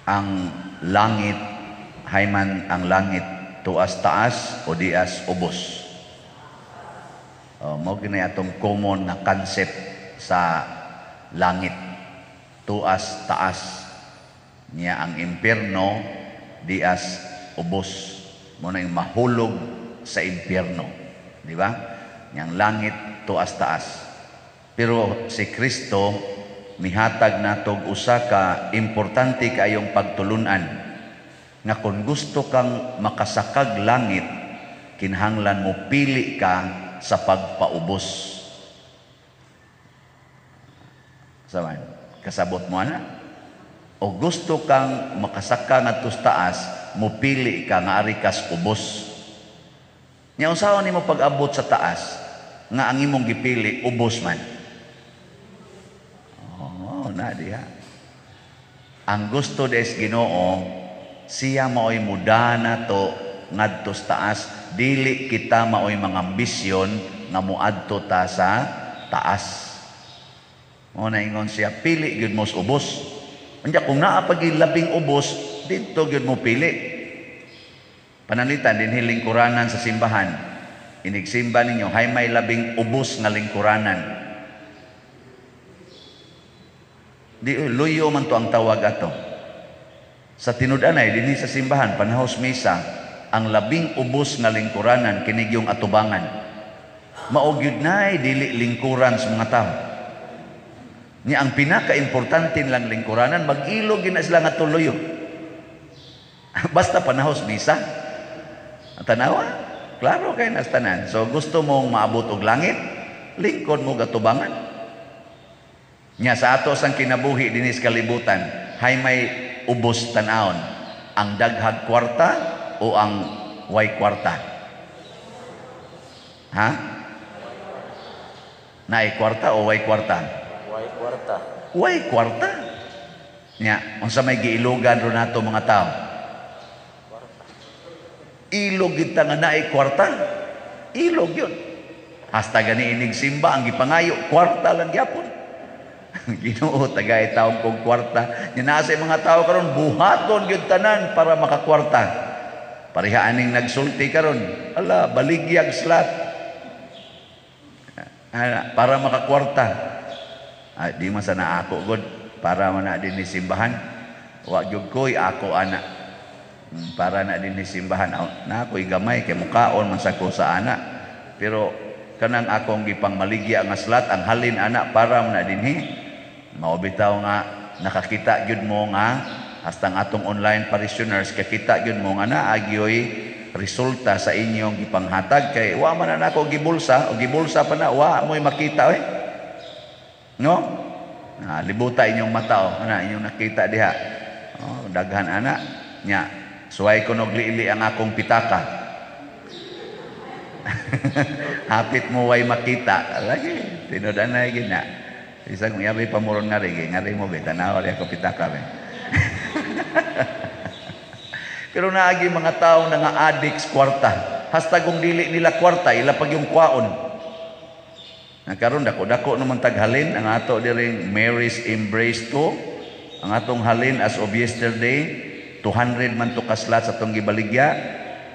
Ang langit, hayman ang langit, tuas taas o dias ubos? Oh, mao gini atong common na concept sa langit. Tuas taas. Niya ang impierno, dias ubos. Mao na yung mahulog sa impierno. Di ba? Niyang langit, tuas taas. Pero si Kristo mihatag natog usa ka importante kaayong pagtulunan nga kung gusto kang makasakag langit, kinahanglan mo pili ka sa pagpaubos. Saman, kasabot mo ana? O gusto kang makasaka ngadto sa taas, mupili ka nga ari kas ubos. Nya unsaon nimo pag-abot sa taas nga ang imong gipili ubos man? Oh, na diha. Ang gusto des Ginoo, siya maoy mudana to ngadto sa taas, dili kita maoy mga ambisyon nga moadto ta sa taas. Mo na ingon siya, pili gyud mo sa ubos. Unya kung naa pa gyud labing ubos, didto gyud mo pili. Pananglitan dinhi lingkuranan sa simbahan. Inigsimba ninyo, hay may labing ubos nga lingkuranan. Di luyo man to ang tawag ato. Sa tinud-anay dinhi sa simbahan panahos misa, ang labing ubos nga lingkuranan kini yung atubangan. Mao gyud nay dili lingkuran sa mga tao. Nya ang pinaka-importante nilang lingkuranan, mag-ilog gyud na sila nga tuluyo. Basta panahos misa. Tanawa, klaro kay nas tanan. So gusto mong maabot og langit, lingkod mo gatubangan. Nya sa ato sang kinabuhi dinhi sa kalibutan, hay may ubos tan-awon, ang daghag kwarta o ang way kwarta? Ha? Naay kwarta o way kwarta? Way kwarta. Way kwarta. Nya, unsa may giilugan ron nato mga tao? Ilog gyud ta nga naay kwarta. Ilog yun. Hasta gani inig simba ang gipangayo, kwarta lang gyapon. Ginoo, tagay taong kong kwarta. Nya naa sa mga tao karon buhaton gyud tanan para makakwarta. Pareha aning nagsulti karon. Ala, baligyag slot. Ana, para makakwarta. Ay, di man sana ako god para man na din ni simbahan. Wa gyud ko'y ako ana. Para na din ni simbahan. Na ako'y gamay kay mukaon man sa ko sa ana. Pero kanang akong gipang maligya nga slot ang halin ana para man na dinhi. Mao bitaw nga nakakita gyud mo nga hasta ang atong online parishioners kakita gyud mo nga naa gyoy resulta sa inyong gipanghatag kay wa man na nako gibulsa o gibulsa pa na wa mo'y makita oy. No? Na libuta inyong mata oh, ana inyong nakita diha. Oh, daghan ana nya suway ko nog liili ang akong pitaka. Hapit mo way makita. Lagi tinud anay gina. Isang ngari pa mo ron ngari, ngari mo be tanaw ri ako pitaka be. Pero naagi mga tao na nga addicts kwarta. Hasta kung dili nila kwarta, ila pag yung kwaon. Nagkaroon dako-dako naman taghalin ang ato diring Mary's Embrace 2. Ang atong halin as of yesterday, 200 man to kaslat sa atong gibaligya.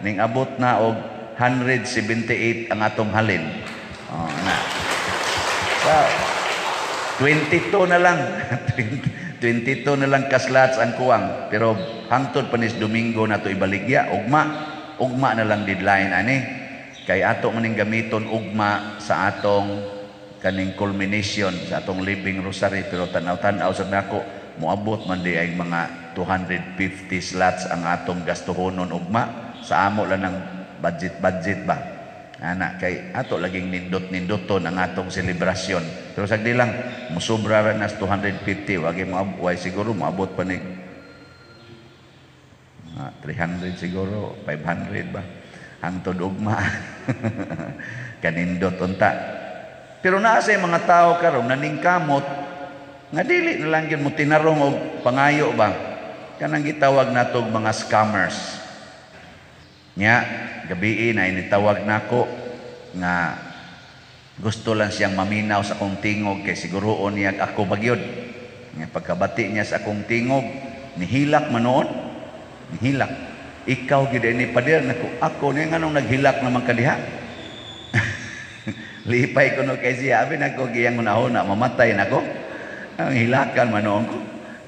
Ning abot na og 178 ang atong halin. Oh, na. So, 22 na lang. 22 na lang kaslats ang kuwang. Pero hangtod pa nis Domingo na to ibaligya, ugma. Ugma na lang deadline ani. Kay ato maning gamiton ugma sa atong kaning culmination sa atong living rosary, pero tanaw-tanaw sa nako moabot man di ay mga 250 slots ang atong gastuhonon ugma sa amo lang ng budget ba ana kay ato laging nindot-nindoton ang atong selebrasyon, pero sagdi lang musubra ra nas 250, wagi mo way siguro moabot pa ni mga 300 siguro, 500 ba hangtod ugma. Kanindot unta. Pero naa say mga tao karon naningkamot nga dili na lang gyud mo tinarong og pangayo ba, kanang gitawag natog mga scammers. Nya gabii na initawag nako nga gusto lang siyang maminaw sa akong tingog kay siguroon niya ako bagyod. Nga pagkabati niya sa akong tingog, Nihilak man noon. Nihilak. Ikaw gid ni pader nako. Ako ni, nganong naghilak naman ka diha? Lipay ko no kay siya. Abi nako giyang unahuna mamatay nako. Ang hilakan man noon ko.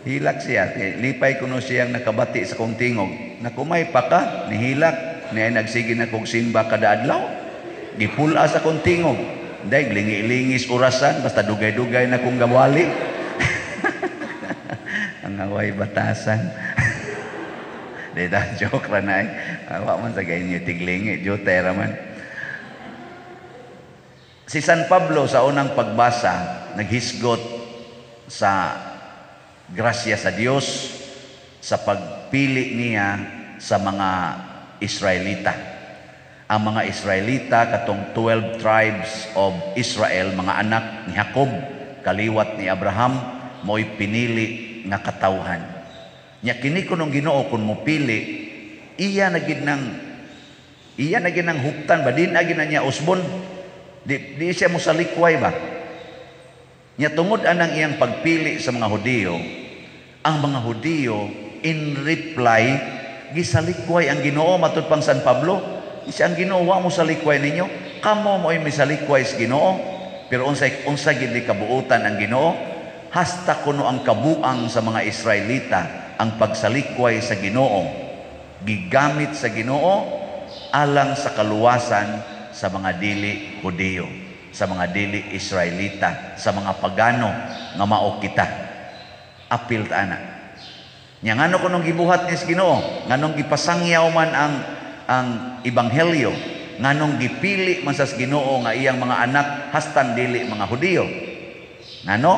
Hilak siya. Lipay ko no siyang nakabati sa kong tingog. Nakumay pa ka, nihilak. Niya nagsige na kog simba kada adlaw. Gipula sa kong tingog. Dahil lingi-lingis orasan, basta dugay-dugay na kong gawali. Ang away batasan. Di ta, joke ra na eh. Wa man sa ganyo tiglingi, jote ra man. Si San Pablo sa unang pagbasa, naghisgot sa grasya sa Dios sa pagpili niya sa mga Israelita. Ang mga Israelita, katong 12 tribes of Israel, mga anak ni Jacob, kaliwat ni Abraham, mo'y pinili nga katawhan. Nya kini kunong Ginoo kun mopili, iya na gid nang huptan ba, di na gid na niya usbon. Di siya mosalikway ba? Nya tungod anang iyang pagpili sa mga Hudiyo, ang mga Hudiyo in reply gisalikway ang Ginoo. Matud pang San Pablo, siya ang Ginoo wa mo salikway ninyo, kamo mo'y misalikway sa Ginoo. Pero unsay unsa gid ni kabuutan ang Ginoo? Hasta kuno ang kabuang sa mga Israelita ang pagsalikway sa Ginoo, gigamit sa Ginoo alang sa kaluwasan sa mga dili Hudiyo, sa mga dili Israelita, sa mga pagano nga mao kita. Apil ta ana. Nya ngano kunong gibuhat ni Ginoo? Nganong gipasangyaw man ang ebanghelyo? Nganong gipili man sa Ginoo nga iyang mga anak hastang dili mga Hudiyo? Ngano?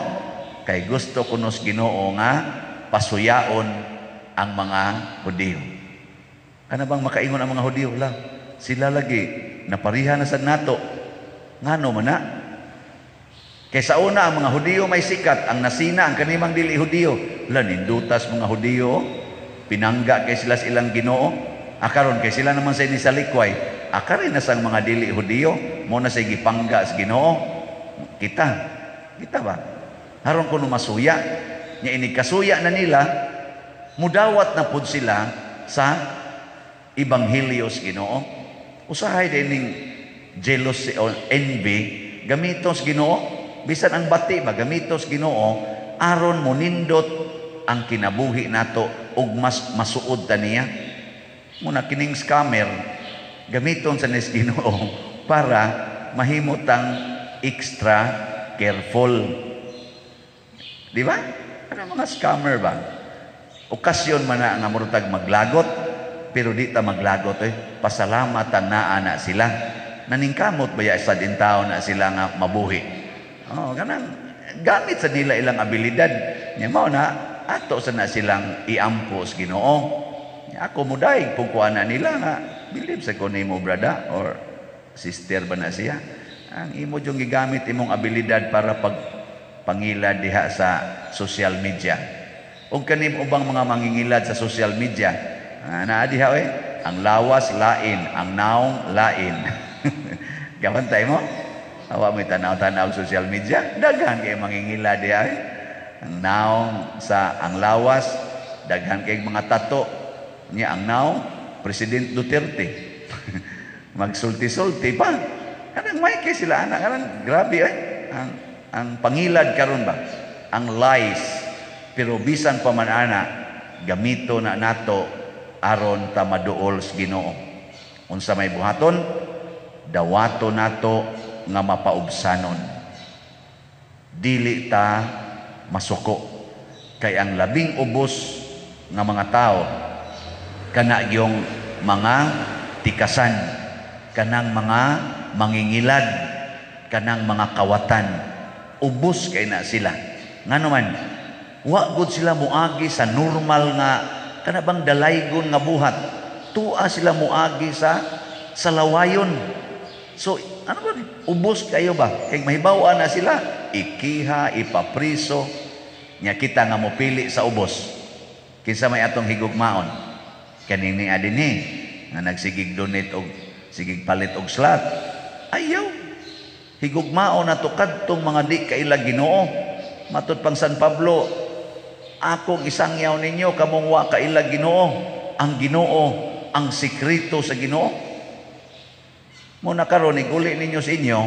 Kay gusto kuno sa Ginoo nga pasuyaon ang mga Hudiyo. Kana bang makaingon ang mga Hudiyo la? Sila lagi napariha na sad nato. Ngano man na? Kay sa una ang mga Hudiyo may sikat, ang nasina ang kanimang dili Hudiyo. La, nindutas mga Hudiyo, pinangga kay sila sa ilang Ginoo. Akaron kay sila naman sa salikway. Akarin na sang mga dili Hudiyo, mo na say gipangga sa Ginoo. Kita, kita ba? Aron kuno masuya, nya inig kasuya na nila, mudawat na pud sila sa ebanghelyo sa Ginoo. Usahay din ning jealousy o envy, gamiton sa Ginoo. Bisan ang bati ba, gamiton sa Ginoo aron monindot ang kinabuhi nato ug mas masuod ta niya. Muna kining scammer, gamiton sa nis Ginoo para mahimo tang extra careful. Di ba? Ano mga scammer ba? Okasyon man na nga murtag maglagot, pero di ta maglagot eh. Pasalamatan naa na sila. Naningkamot ba ya sa din tao na sila nga mabuhi? Oh, kanang gamit sa nila ilang abilidad. Nya mao na ato sa na silang iampo sa Ginoo. Ako mudaig pug kuan na nila nga believe sa ko nimo, brother or sister ba na siya. Ang imo yung gigamit imong abilidad para pag pangilad diha sa social media. Ug kanim ubang mga mangingilad sa social media, naa diha eh, ang lawas lain, ang naong lain. Gabantay mo? Awa mo tanaw-tanaw social media, daghan kay mangingilad diha eh. Ang naong sa ang lawas, daghan kay mga tato niya, ang naong President Duterte. Magsulti-sulti pa. Kanang may kay sila anak, kanang grabe eh. Ang pangilad karon ba? Ang lies. Pero bisan pa man ana, gamito na nato aron ta maduol sa Ginoo. Unsa may buhaton? Dawato nato nga mapaubsanon. Dili ta masuko. Kay ang labing ubos nga mga tao kana yung mga tikasan, kanang mga mangingilad, kanang mga kawatan. Ubos kay na sila. Ngano man, wa gud sila muagi sa normal nga kana bang dalaygon nga buhat. Tua sila muagi sa lawayon. So, ano ba? Ubos kayo ba? Kay mahibaw na sila, ikiha, ipapriso. Nya kita nga mopili sa ubos. Kinsa may atong higugmaon? Kaning ni adini nga nagsigig donate og sigig palit og slot. Ayaw. Higugmaon nato kadtong mga di kaila Ginoo. Matud pang San Pablo, Akong isangyaw ninyo kamong wa kaila Ginoo. Ang Ginoo ang sekreto sa Ginoo. Muna karon iguli ninyo sa inyo,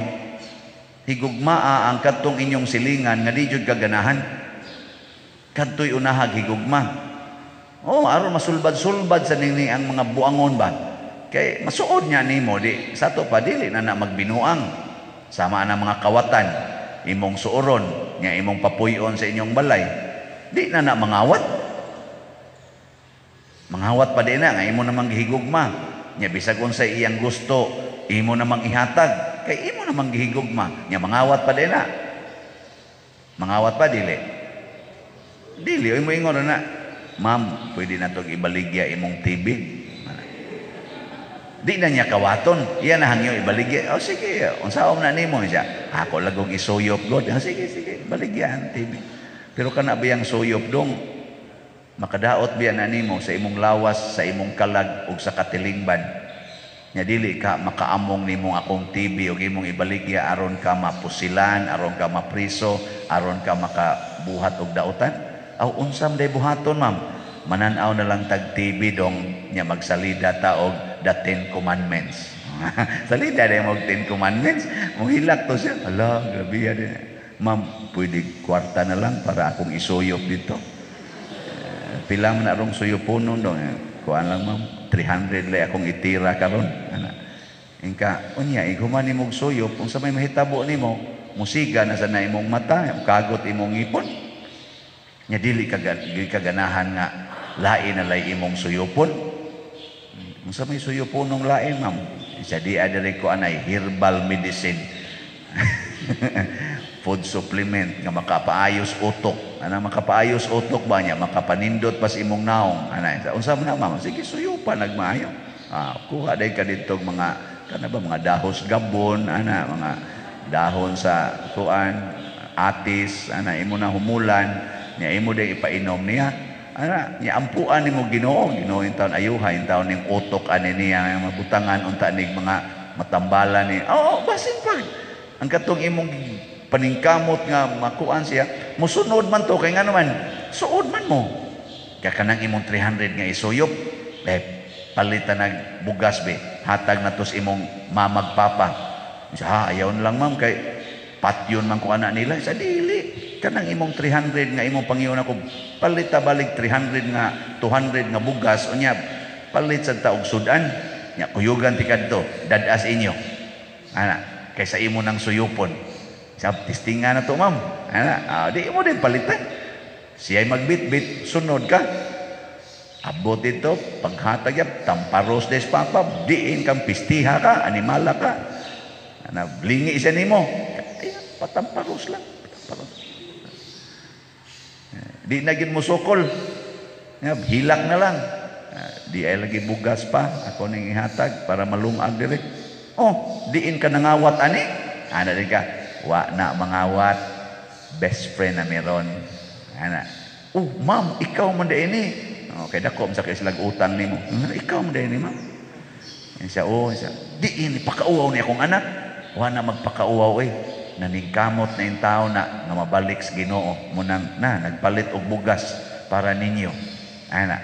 higugmaa ang kadtong inyong silingan nga di jud kaganahan. Kadto'y unahag higugma. Oh, aron masulbad-sulbad sa nini ang mga buangon ba. Kay masuod niya nimo di sa to pa dili na na magbinuang. Sama na mga kawatan imong suuron nya imong papuy-on sa inyong balay. Di na na mangawat. Mangawat pa di na nga imo namang gihigugma. Nya bisag unsay iyang gusto, imo namang ihatag. Kay imo namang gihigugma. Nya mangawat pa di na. Mangawat pa dili. Dili oy mo ingon na. Ma'am, pwede na tog ibaligya imong TV. Di na niya kawaton. Iya na hangyo ibaligya. Oh sige, unsaon na nimo siya. Ako lagog isuyop god. Oh, sige, sige, baligya ang TV. Pero kana biyang suyop dong makadaot biya na nimo sa imong lawas, sa imong kalag ug sa katilingban. Nya dili ka makaamong nimo akong TV ug imong ibaligya aron ka mapusilan, aron ka mapriso, aron ka makabuhat og dautan. Aw unsam day buhaton, ma'am? Mananaw na lang tag TV dong, nya magsalida ta og the Ten Commandments. Salida day mo og Ten Commandments, mohilak to siya. Ala, grabe yan. Ma'am, pwede kwarta na lang para akong isuyop dito. Pila man na rong suyuponon dong. Kuan lang ma'am, 300 lay akong itira karon. Ana. Ingka, unya, ighuman nimo og suyop, unsa may mahitabo nimo, musiga na sa na imong mata, kagot imong ngipon. Nya dili ka ganahan nga lain na lay imong suyupon. Unsa may suyuponong lain, ma'am? Isa di adiri ko anay herbal medicine. Food supplement nga makapaayos utok. Ana makapaayos utok ba niya? Makapanindot pas imong naong. Ana, unsa man na, ma'am? Sige, suyupan nagmaayo. Ah, kuha day ka dito mga kana ba mga dahos gabon, ana mga dahon sa kuan, atis, ana imo na humulan, niya imo day ipainom niya. Ana, niya ampuan nimo Ginoo, Ginoo in taon ayuha in taon ning utok ani niya mabutangan unta nig mga matambala ni. Oo, basin pa. Ang katong imong paningkamot nga makuan siya, musunod man to kay ngano man, suod man mo. Kaya kanang imong 300 nga isuyop, eh, palitan nag bugas be, hatag na tos imong mamag papa. Siya, ha, ayaw na lang ma'am kay patyon man ko anak nila. Sa dili, kanang imong 300 nga imong pangyon ako, palita balik 300 nga 200 nga bugas, unya palit sa taog sudan. Nya kuyugan ti kadto, dadas inyo. Ana, kaysa imo nang suyupon. Sab testinga na to ma'am. Ana, di mo din palitan. Siya'y magbitbit, sunod ka. Abot ito, paghatag yan, tamparos des papa, diin kang pistiha ka, animala ka. Ana, blingi siya nimo. Ay, patamparos lang. Patamparos. Di na gid mo sukol. Hilak na lang. Di ay lagi bugas pa, ako ning ihatag para malungag dire. Oh, diin ka nangawat ani. Ana di ka, wa na mangawat. Best friend na meron. Ana. Oh, ma'am, ikaw man di ini. Okay, dako man sa kay silag utang nimo. Ikaw man di ini, ma'am. Yan siya, oh, siya. Diin ipakauwaw ni akong anak. Wa na magpakauwaw eh. Naningkamot na yung tao na nga mabalik sa Ginoo. Munang na nagpalit og bugas para ninyo. Ana.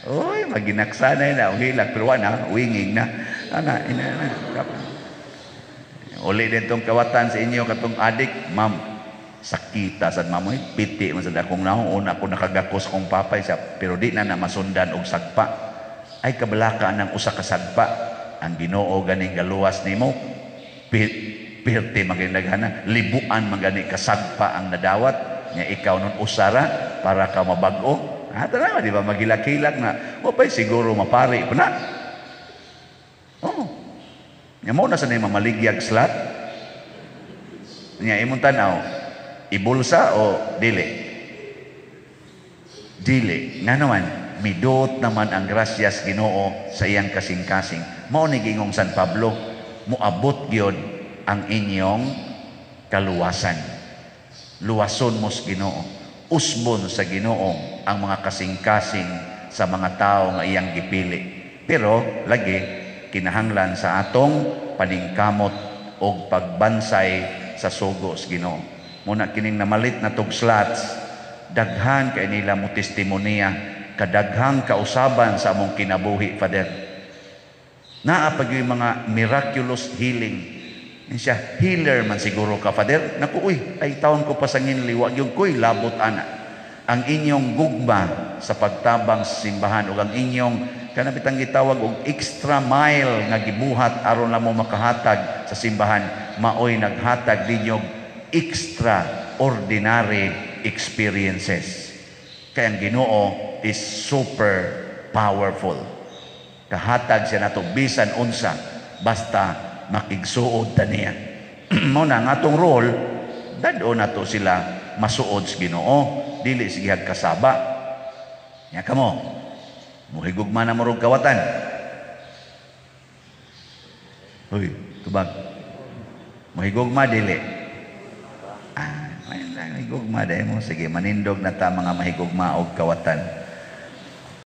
Oy, maginaksanay na hilak pero wa na winging na. Ana, ina na. Uli din tong kawatan sa inyo katong adik, ma'am. Sakita sad ma'am, oy, piti man sad akong naong una ko nakagakos kong papay siya, pero di na na masundan og sagpa. Ay kabalaka nang usa ka sagpa. Ang Ginoo ganing galuwas nimo. Pirti maginaghana, libuan man gani kasagpa ang nadawat nya ikaw nun usara para ka mabag-o. Ha, tara, di ba magilak-hilak na o pa'y siguro mapari pa na. Oh. Nya mo na sa nimo maligyag slot. Nya imong tan-aw, ibulsa o dili? Dili. Nga naman, midot naman ang grasyas Ginoo sa iyang kasing-kasing. Mao ni gingong San Pablo, moabot gyud ang inyong kaluwasan. Luwason mo sa Ginoo. Usbon sa Ginoo ang mga kasing-kasing sa mga tao nga iyang gipili. Pero lagi kinahanglan sa atong paningkamot og pagbansay sa sugo sa Ginoo. Muna kining namalit na tog slots, Daghan kay nila mo testimonya, kadaghang kausaban sa among kinabuhi, Father. Naa pa gyud mga miraculous healing. Siya, healer man siguro ka, Father. Naku, uy, ay taon ko pa sa nginli, wa gyud ko'y labot ana. Ang inyong gugma sa pagtabang sa simbahan ug ang inyong kana bitang gitawag og extra mile nga gibuhat aron lang mo makahatag sa simbahan, maoy naghatag ninyo extraordinary experiences. Kay ang Ginoo is super powerful. Kahatag siya nato bisan unsa basta makigsuod ta niya. Mao na ang atong role, dad-on nato sila masuod sa Ginoo, dili sige kasaba. Nya kamo, muhigugma na mo rog kawatan. Uy, tubag. Muhigugma dili. Ah, may mahigugma dahil mo. Sige, manindog na ta mga mahigugma og kawatan.